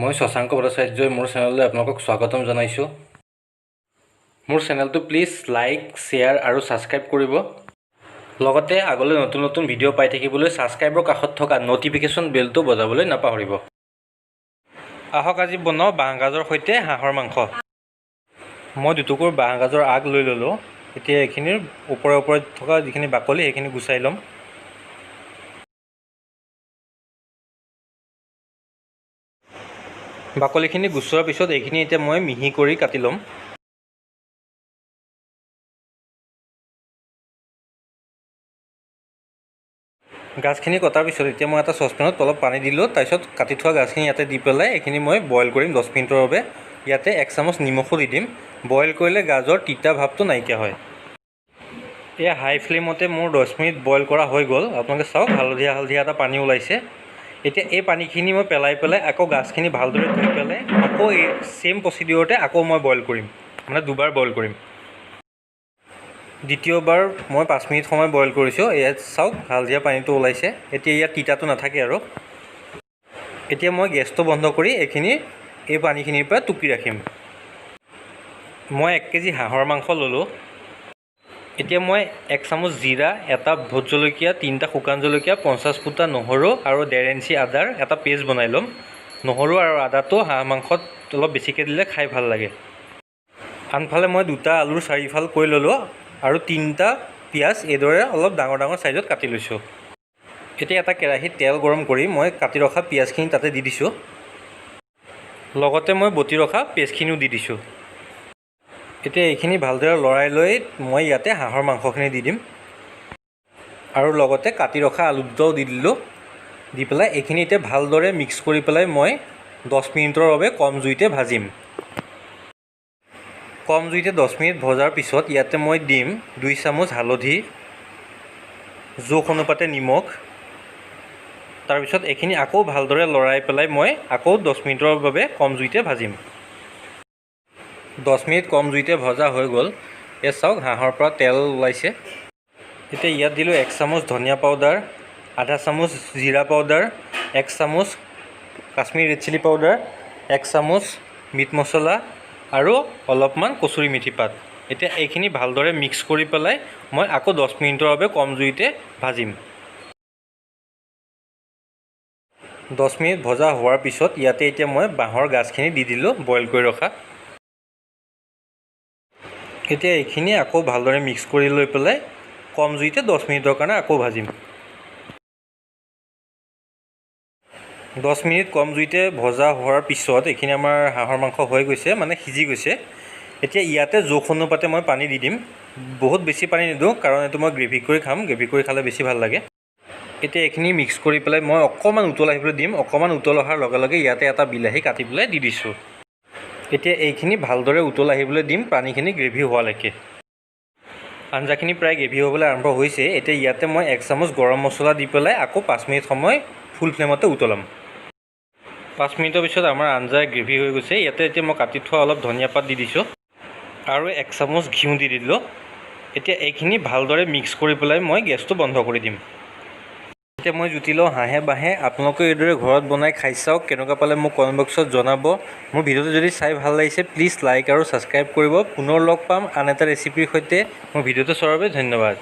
মই শশাংক ভট্টাচাৰ্যই মোৰ চেনেললৈ আপোনালোকক স্বাগতম জনাইছোঁ। মোৰ চেনেলটো প্লিজ লাইক, শ্বেয়াৰ আৰু ছাবস্ক্ৰাইব কৰিব। লগতে আগলৈ নতুন নতুন ভিডিঅ' পাই থাকিবলৈ ছাবস্ক্ৰাইবৰ কাষত থকা ন'টিফিকেশ্যন বেলটো বজাবলৈ নাপাহৰিব। আহক, আজি বনাওঁ বাঁহগাজৰ সৈতে হাঁহৰ মাংস। মই দুটুকুৰ বাঁহগাজৰ আগ লৈ ল'লোঁ। এতিয়া এইখিনিৰ ওপৰে ওপৰে থকা যিখিনি বাকলি, সেইখিনি গুচাই ল'ম। বাকলিখিনি গুচোৱাৰ পিছত এইখিনি এতিয়া মই মিহি কৰি কাটি ল'ম। গাজখিনি কটাৰ পিছত এতিয়া মই এটা চচপেনত অলপ পানী দিলোঁ। তাৰপিছত কাটি থোৱা গাজখিনি ইয়াতে দি পেলাই এইখিনি মই বইল কৰিম 10 মিনিটৰ বাবে। ইয়াতে এক চামুচ নিমখো দি দিম। বইল কৰিলে গাজৰ তিতা ভাৱটো নাইকিয়া হয়। এয়া হাই ফ্লেমতে মোৰ 10 মিনিট বইল কৰা হৈ গ'ল। আপোনালোকে চাওক, হালধীয়া হালধীয়া এটা পানী ওলাইছে। এতিয়া এই পানীখিনি মই পেলাই পেলাই আকৌ গাজখিনি ভালদৰে ধুই পেলাই আকৌ এই ছেইম প্ৰচিডিউৰতে আকৌ মই বইল কৰিম, মানে দুবাৰ বইল কৰিম। দ্বিতীয়বাৰ মই 5 মিনিট সময় বইল কৰিছোঁ। ইয়াত চাওক, হালধীয়া পানীটো ওলাইছে। এতিয়া ইয়াত তিতাটো নাথাকে। আৰু এতিয়া মই গেছটো বন্ধ কৰি এইখিনি এই পানীখিনিৰ পৰা টুকি ৰাখিম। মই 1 কেজি হাঁহৰ মাংস ল'লোঁ। এতিয়া মই এক চামুচ জিৰা, এটা ভোট জলকীয়া, তিনিটা শুকান জলকীয়া, 50 ফুটা নহৰু আৰু 1.5 ইঞ্চি আদাৰ এটা পেষ্ট বনাই ল'ম। নহৰু আৰু আদাটো হাঁহ মাংসত অলপ বেছিকৈ দিলে খাই ভাল লাগে। আনফালে মই দুটা আলুৰ চাৰিফাল কৰি ল'লোঁ আৰু তিনিটা পিঁয়াজ এইদৰে অলপ ডাঙৰ ডাঙৰ চাইজত কাটি লৈছোঁ। এতিয়া এটা কেৰাহীত তেল গৰম কৰি মই কাটি ৰখা পিঁয়াজখিনি তাতে দি দিছোঁ। লগতে মই বটি ৰখা পেষ্টখিনিও দি দিছোঁ। এতিয়া এইখিনি ভালদৰে লৰাই লৈ মই ইয়াতে হাঁহৰ মাংসখিনি দি দিম আৰু লগতে কাটি ৰখা আলু দুটাও দি দিলোঁ। দি পেলাই এইখিনি এতিয়া ভালদৰে মিক্স কৰি পেলাই মই 10 মিনিটৰ বাবে কম জুইতে ভাজিম। কম জুইতে 10 মিনিট ভজাৰ পিছত ইয়াতে মই দিম 2 চামুচ হালধি, জোখ অনুপাতে নিমখ। তাৰপিছত এইখিনি আকৌ ভালদৰে লৰাই পেলাই মই আকৌ 10 মিনিটৰ বাবে কম জুইতে ভাজিম। 10 মিনিট কম জুইতে ভজা হৈ গ'ল। ইয়াত চাওক, হাঁহৰ পৰা তেল ওলাইছে। এতিয়া ইয়াত দিলোঁ এক চামুচ ধনিয়া পাউডাৰ, আধা চামুচ জিৰা পাউডাৰ, এক চামুচ কাশ্মীৰ ৰেড চিলি পাউডাৰ, এক চামুচ মিট মছলা আৰু অলপমান কচুৰি মেথি পাত। এতিয়া এইখিনি ভালদৰে মিক্স কৰি পেলাই মই আকৌ 10 মিনিটৰ বাবে কম জুইতে ভাজিম। 10 মিনিট ভজা হোৱাৰ পিছত ইয়াতে এতিয়া মই বাঁহৰ গাজখিনি দি দিলোঁ বইল কৰি ৰখা। এতিয়া এইখিনি আকৌ ভালদৰে মিক্স কৰি লৈ পেলাই কম জুইতে 10 মিনিটৰ কাৰণে আকৌ ভাজিম। 10 মিনিট কম জুইতে ভজা হোৱাৰ পিছত এইখিনি আমাৰ হাঁহৰ মাংস হৈ গৈছে, মানে সিজি গৈছে। এতিয়া ইয়াতে জোখ অনুপাতে মই পানী দি দিম। বহুত বেছি পানী নিদিওঁ, কাৰণ এইটো মই গ্ৰেভি কৰি খাম। গ্ৰেভি কৰি খালে বেছি ভাল লাগে। এতিয়া এইখিনি মিক্স কৰি পেলাই মই অকণমান উতল আহিবলৈ দিম। অকণমান উতল অহাৰ লগে লগে ইয়াতে এটা বিলাহী কাটি পেলাই দি দিছোঁ। এতিয়া এইখিনি ভালদৰে উতল আহিবলৈ দিম, পানীখিনি গ্ৰেভি হোৱালৈকে। আঞ্জাখিনি প্ৰায় গ্ৰেভি হ'বলৈ আৰম্ভ হৈছে। এতিয়া ইয়াতে মই এক চামুচ গৰম মছলা দি পেলাই আকৌ 5 মিনিট সময় ফুল ফ্লেমতে উতলাম। 5 মিনিটৰ পিছত আমাৰ আঞ্জা গ্ৰেভি হৈ গৈছে। ইয়াতে এতিয়া মই কাটি থোৱা অলপ ধনিয়া পাত দি দিছোঁ আৰু এক চামুচ ঘিউ দি দিলোঁ। এতিয়া এইখিনি ভালদৰে মিক্স কৰি পেলাই মই গেছটো বন্ধ কৰি দিম। এতিয়া মই জুতি লওঁ হাঁহে বাঁহে। আপোনালোকেও এইদৰে ঘৰত বনাই খাই চাওক। কেনেকুৱা পালে মোক কমেণ্ট বক্সত জনাব। মোৰ ভিডিঅ'টো যদি চাই ভাল লাগিছে, প্লিজ লাইক আৰু ছাবস্ক্ৰাইব কৰিব। পুনৰ লগ পাম আন এটা ৰেচিপিৰ সৈতে। মোৰ ভিডিঅ'টো চোৱাৰ বাবে ধন্যবাদ।